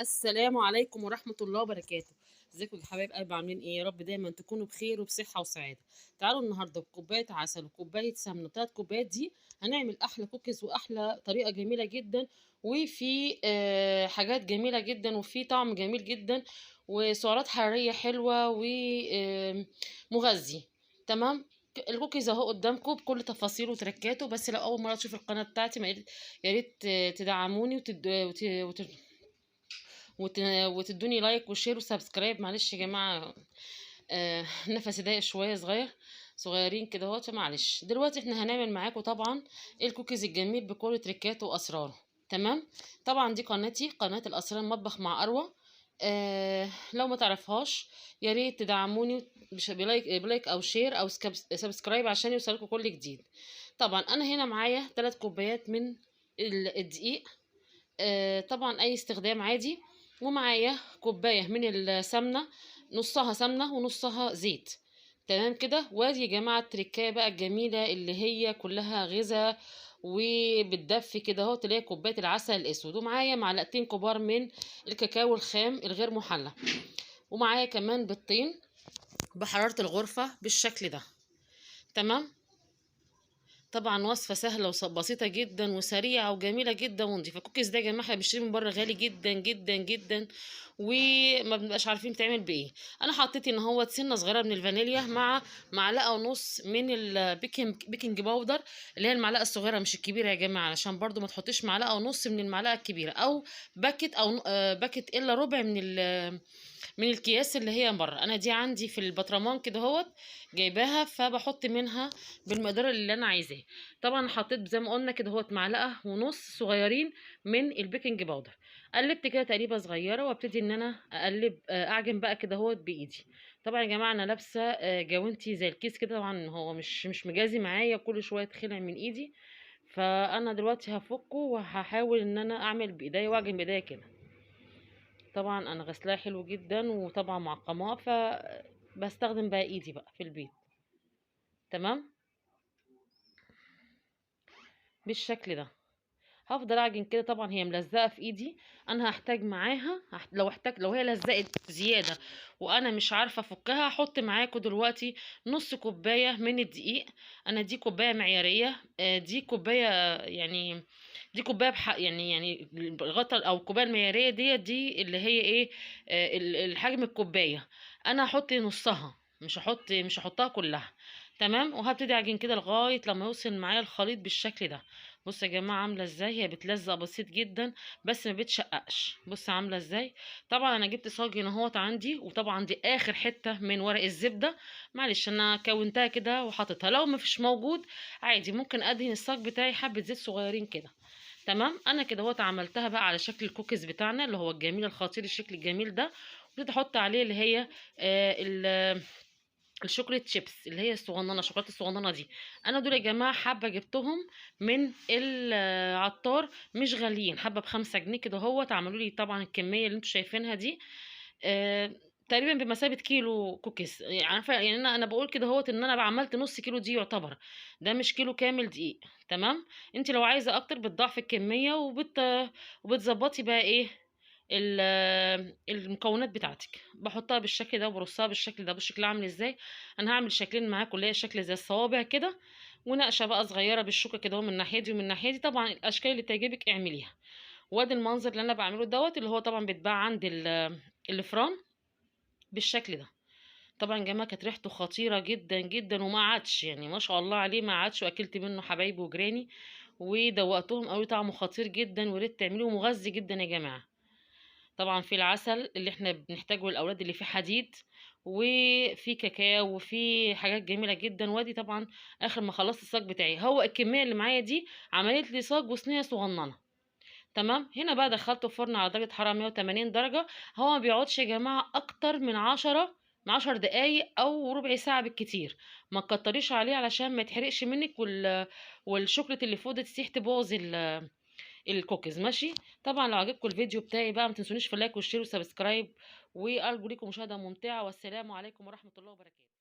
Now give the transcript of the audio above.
السلام عليكم ورحمة الله وبركاته. ازيكم يا حبايب قلب، عاملين ايه؟ يا رب دايما تكونوا بخير وبصحة وسعادة. تعالوا النهارده بكوباية عسل وكوباية سمنة 3 كوبايات دي هنعمل احلى كوكيز واحلى طريقة جميلة جدا، وفي حاجات جميلة جدا، وفي طعم جميل جدا، وسعرات حرارية حلوة ومغذي. تمام، الكوكيز اهو قدامكم بكل تفاصيله وتركاته. بس لو اول مرة تشوف القناة بتاعتي يا ريت تدعموني وتدوني like و share و subscribe. معلش يا جماعة، نفسي ضايق شوية، صغيرين كده اهوت، فمعلش. دلوقتي احنا هنعمل معاكم طبعا الكوكيز الجميل بكل تريكاته واسراره. تمام، طبعا دي قناتي، قناة الاسرار المطبخ مع اروى. لو ما تعرفهاش يا ريت تدعموني ب like او share او subscribe عشان يوصلكم كل جديد. طبعا انا هنا معايا 3 كوبايات من الدقيق، طبعا اي استخدام عادي، ومعايا كوباية من السمنة، نصها سمنه ونصها زيت. تمام كده. وادي يا جماعة التركايه بقى الجميلة اللي هي كلها غذاء وبتدفي كده اهو، تلاقي كوباية العسل الاسود، ومعايا معلقتين كبار من الكاكاو الخام الغير محلى، ومعايا كمان بيضتين بحرارة الغرفة بالشكل ده. تمام، طبعا وصفه سهلة وبسيطة جدا وسريعة وجميلة جدا ونضيفه. الكوكيز ده يا جماعة احنا بنشتريه من بره غالي جدا جدا جدا، وما بنبقاش عارفين بتعمل بايه. انا حطيت ان هو سنة صغيرة من الفانيليا مع معلقه ونص من ال baking powder، اللي هي المعلقة الصغيرة مش الكبيرة يا جماعة، علشان برضو ما تحطيش معلقه ونص من المعلقة الكبيرة، او باكت، او باكت الا ربع من الكياس اللي هي بره. انا دي عندي في البطرمان كده اهوت جايباها، فبحط منها بالمقدار اللي انا عايزاه. طبعا حطيت زي ما قلنا كده اهوت معلقه ونص صغيرين من ال baking powder، قلبت كده تقريبه صغيرة، وابتدي ان انا اقلب، اعجن بقى كده اهوت بايدي. طبعا يا جماعة انا لابسه، جوانتي زي الكيس كده، طبعا هو مش مجازي معايا، كل شوية يتخلع من ايدي، فانا دلوقتي هفكه وهحاول ان انا اعمل بايديا واعجن بايديا كده. طبعا انا غسلاه حلو جدا وطبعا معقماه، فبستخدم بقى ايدي بقى في البيت. تمام، بالشكل ده هفضل اعجن كده. طبعا هي ملزقه في ايدي، انا هحتاج معاها، لو هي لزقت زيادة وانا مش عارفه افكها، هحط معاكم دلوقتي نص كوباية من الدقيق. انا دي كوباية معياريه، دي كوباية، يعني دي كوباية بحق، يعني الغطا او الكوباية المعياريه دي اللي هي ايه، الحجم الكوباية. انا هحط نصها، مش هحطها كلها. تمام، وهبتدي اعجن كده لغاية لما يوصل معايا الخليط بالشكل ده. بصوا يا جماعة عامله ازاي، هي بتلزق بسيط جدا بس ما بتشققش. بصوا عامله ازاي. طبعا انا جبت صاج هنا اهوت عندي، وطبعا دي اخر حتة من ورق الزبدة، معلش انا كونتها كده وحاططها. لو ما فيش موجود عادي ممكن ادهن الصاج بتاعي حبه زيت صغيرين كده. تمام، انا كده اهوت عملتها بقى على شكل الكوكيز بتاعنا اللي هو الجميل الخطير الشكل الجميل ده، وابتدي احط عليه اللي هي ال chocolate chips اللي هي الصغننه، الشوكولاتة الصغننه دي. انا دول يا جماعة حابة جبتهم من العطار، مش غاليين، حابة ب5 جنيه كده اهوت. عملوا لي طبعا الكمية اللي انتوا شايفينها دي، تقريبا بمثابة كيلو كوكيز. يعني عارفه، يعني انا بقول كده اهوت ان انا عملت نص كيلو دي، يعتبر ده مش كيلو كامل دقيق. تمام، انت لو عايزه اكتر بتضاعفي الكمية وبتظبطي بقى ايه المكونات بتاعتك. بحطها بالشكل ده وبرصها بالشكل ده. بالشكل عامل ازاي، انا هعمل شكلين معاكم، اللي هي شكل زي الصوابع كده، ونقشه بقى صغيرة بالشوكة كده اهو من الناحية دي ومن الناحية دي. طبعا الاشكال اللي تعجبك اعمليها. وادي المنظر اللي انا بعمله دوت، اللي هو طبعا بيتباع عند الفران بالشكل ده. طبعا يا جماعة كانت ريحته خطيرة جدا جدا، وما عادش، يعني ما شاء الله عليه ما عادش، واكلت منه حبايبي وجيراني ودوقتهم قوي، طعمه خطير جدا، وريت تعملوه، مغذي جدا يا جماعة. طبعا في العسل اللي احنا بنحتاجه للاولاد اللي فيه حديد، وفي كاكاو، وفي حاجات جميلة جدا. وادي طبعا اخر ما خلصت الصاج بتاعي، هو الكمية اللي معايا دي عملت لي صاج وصينيه صغننه. تمام، هنا بقى دخلته الفرن على درجه حرارة 180 درجه. هو ما بيقعدش يا جماعة اكتر من 10 دقايق او ربع ساعة بالكتير، ما تكتريش عليه علشان ما يتحرقش منك، والشوكولاته اللي فوق دي تسيح تبوظ الكوكيز. ماشي، طبعا لو عجبكم الفيديو بتاعي بقى ما تنسونيش في ال like وال share و subscribe، وارجو لكم مشاهده ممتعة، والسلام عليكم ورحمة الله وبركاته.